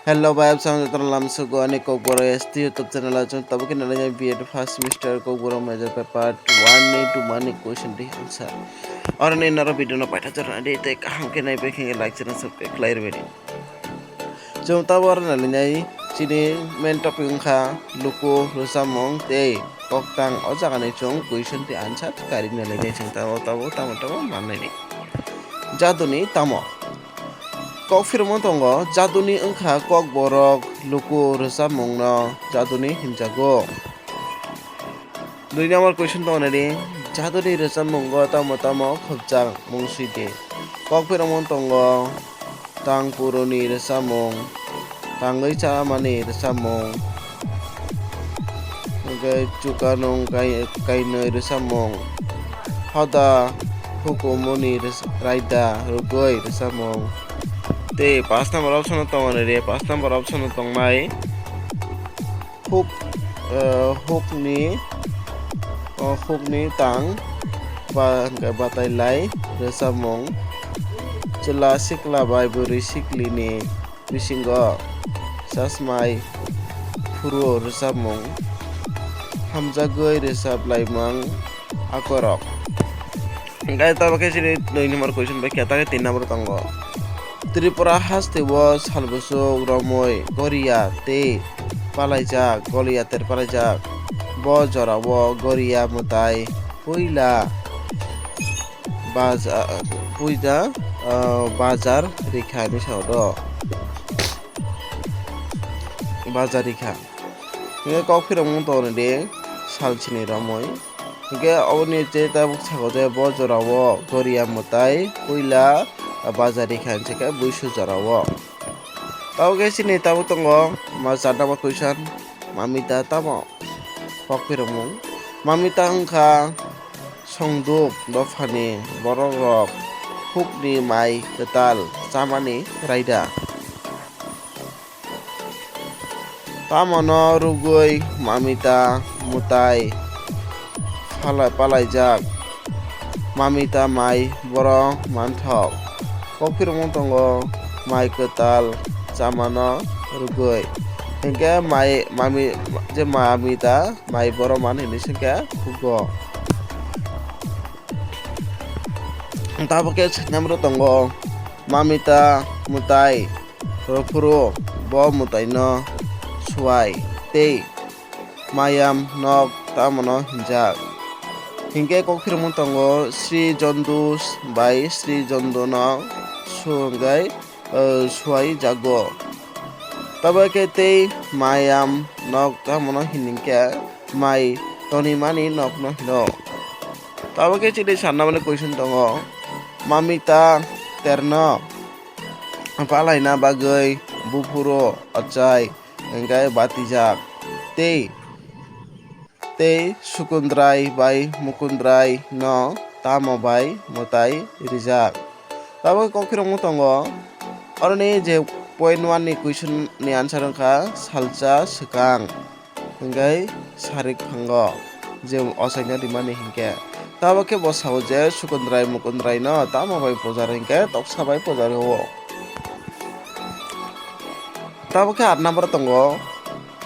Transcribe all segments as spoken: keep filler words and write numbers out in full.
Hello bai, absang jotono lamsugo ani Kokborok S T YouTube channel o chwng tabuk khe nalainai B Ed first semester Kokborok major paper one ni two mani question tei answer. Oro ni noro video no paitha jorna di tei kaham khe nai bai khe like channel subscribe khlai rwbaidi. Chwng tabuk oro nalainai chini main topic wngkha luku rwchapmung tei koktang. O jaga ni chwng question tei answer kari nalainai chwng tabuk tabuk tamo tamo mannai di. Jaduni tamo? Kok phirmung tongo, jaduni wngkha Kokborok luku rwchapmungno jaduni hinjago. Dui number question tongo nai di, jaduni rwchapmungo tamo tamo khopjak mung swi di. Kok phirmung tongo, tang puruni rwchapmung, tangwi chamani rwchapmung, hwnkhe chukanung kai-, kainwi rwchapmung, hoda hukumuni rwch-, raida rwgwi rwchapmung. Tei paanch number option o tongo nai di, paanch number option o tongnai huk, eh, hukni, oh, hukni tang ba-, hwnkhe batai lai rwchapmung, chwla sikla bai bwrwi siklini bisingo chasmai phuru rwchapmung, hamjagwi rwchap laimung akorok. Hwnkhe tabuk khe chini dui number question bai khe, ta khe tin number tongo. Tripura hasteo salbusuk romwi Goria tei palaijak, Golia ter palaijak. Bo jorao Goria mwtai puila baja-, puila, ah, bajar rikha hinwi sao do. Bajar rikha. Hwnkhe kok phirmung tongo de salsini romwi. Hwnkhe oboni je tabuk saka je bo jorao Goria mwtai puila bajar rikha hinwi khe buisu jorao. Tabuk khe chini tabuk tongo ma char number question, Mamita tamo? Kok phirmung. Mamita wngkha songduk dophani borokrok hukni mai kwtal chamani raida. Tamono rwgwi Mamita mwtai phala-, palaijak. Mamita mai boro manthok. Kok phirmung tongo mai kwtal chamano rwgwi. Hinkhe mai, mami, je Mamita mai boro man hinwi swngkhe hugo. Tabuk khe saicham rw tongo Mamita mwtai. Phuru bo mwtaino suai tei mayam nok tamono hinjak. Hinkhe kok phirmung tongo Sri Jondu bai Sri Jonduno swngwi, eh, suai jago. Tabuk khe tei mayam nok tamono hinwinkhe mai tonimani nokno hino. Tabuk khe chini sanna mani question tongo, Mamita terno palaina bagwi buphuru achai hwnkhe batijak tei, tei Sukundrai bai Mukundrai no tamo bai mwtai rijak. Tabuk kok phirmung tongo, oroni je point one ni question ni answer wngkha salsa swkang. Hwnkhe sarik phango je ochaino rimani hinkhe. Tabuk khe bo sao je Sukundrai Mukundrai no tamo bai pujar hinkhe toksa bai pujar o. Tabuk khe aat number tongo,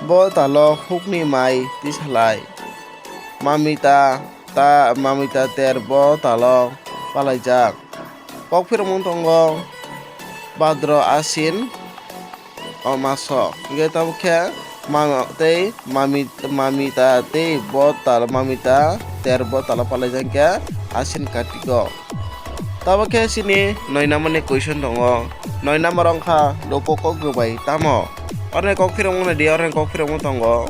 bo talo hukni mai tisalai. Mamita ta, Mamita ter bo talo palaijak. Kok phirmung tongo Bhadra Ashin o maso. Hingke tabuk khe ma-, tei mami-, Mamita tei bo tal-, Mamita ter bo talo palaijak khe Ashin Kartiko. Tabuk khe chini noi number ni question tongo. Noi number wngkha luku kok rwbai tamo? Oroni kok phirogmung naidi, oroni kok phirogmung tongo.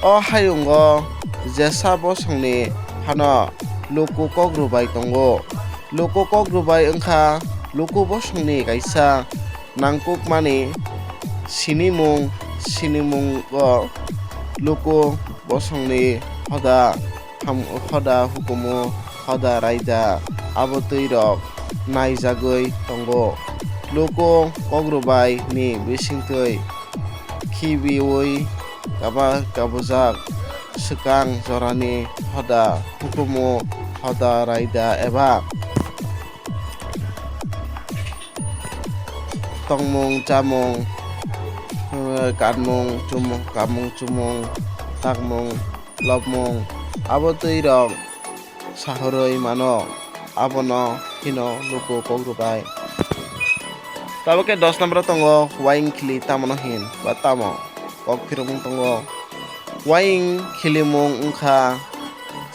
O hayungo jesa bosongni phano luku kok rwbai tongo. Luku kok rwbai wngkha luku bosongni kaisa nangkukmani sinimung, sinimungo luku bosongni hoda ham-, hoda hukumu, hoda raida, abo twi rok naijagwi tongo. Luku kok rwbai ni bisingtwi khibiui kaba-, kabujak swkang jorani hoda hukumu, hoda raida eba tongmung chamung eh, kanmung, chumung, kamung, chumung, takmung, lobmung, abo twi rok sahorwi mano, abono hino luku kok rwbai. Tabuk khe dos number o tongo, waing khili tamono hin ba tamo kok phirokmung tongo. Waing khilimung wngkha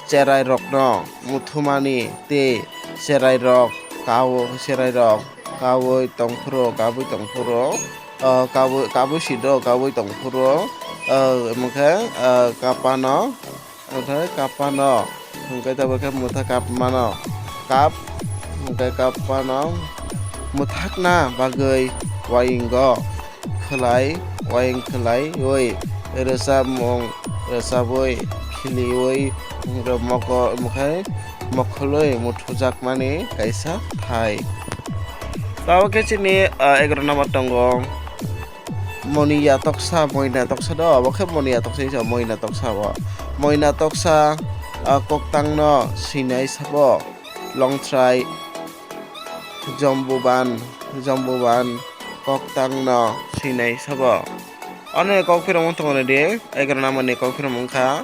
cherai rokno muthumani tei cherai rok kawo, cherai rok kawi tongphuru, kabwi tongphuru, ah, kabwi, kabwi sido, kabwi tongphuru, ah, omo khe, ah, kapano, omo khe kapano, hwnkhe tabuk khe mwtha kap mano, kap, hwnkhe kapano mwthakna bagwi waingo khwlai, waing khwlaiwi rwchapmung rwchapwi khiliwi moko-, omo khe mokhulwi muthujakmani kaisa thai. Tabuk khe chini, ah, egaroh number tongo Moniya Toksa, Moina Toksa do, obo khe Moniya Toksa hinwi sa, Moina Toksa bo. Moina Toksa, ah, koktangno sinai sabo, longthrai, Jambuban, Jambuban koktangno sinai sabo. Ani kok phirokmung tongo di, egaroh number ni kok phirokmung wngkha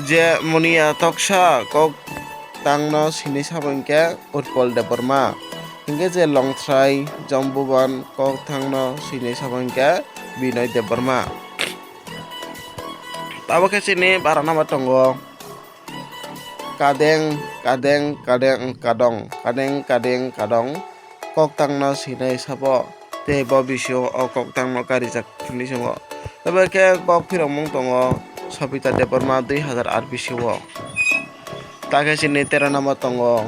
je Moniya Toksa koktangno sinai sabo hwnkhe Utpal Debbarma. Hwnkhe je longthrai Jambuban koktangno sinai sabo hwnkhe Binoy Debbarma. Tabuk khe chini bara number tongo. Kadeng, kadeng, kadeng, kadong, kadeng, kadeng, kadong, koktangno sinai sabo, tei bo bisio o koktangno karijak hinwi swngo. Tei bai khe kok phirokmung tongo, Sobita Debbarma dui hazar at bisio. Ta khe chini tero number tongo,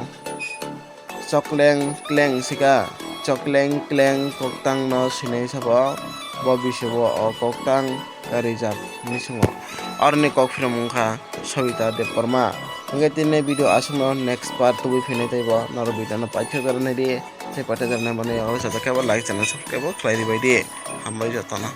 Chokleng kleng sika, chokleng kleng koktangno sinai sabo, bo bisio o koktang karijak hinwi swngo. Aroni kok phirokmung wngkha Sobita Debbarma. Hwnkhe tini video aswkno, next part tubui phinai teibo norok video no paithak jora naidi, tei paithak jora naimanwi o sajak khe bo like channel subscribe bo khlai ribaidi. Hambai jotono.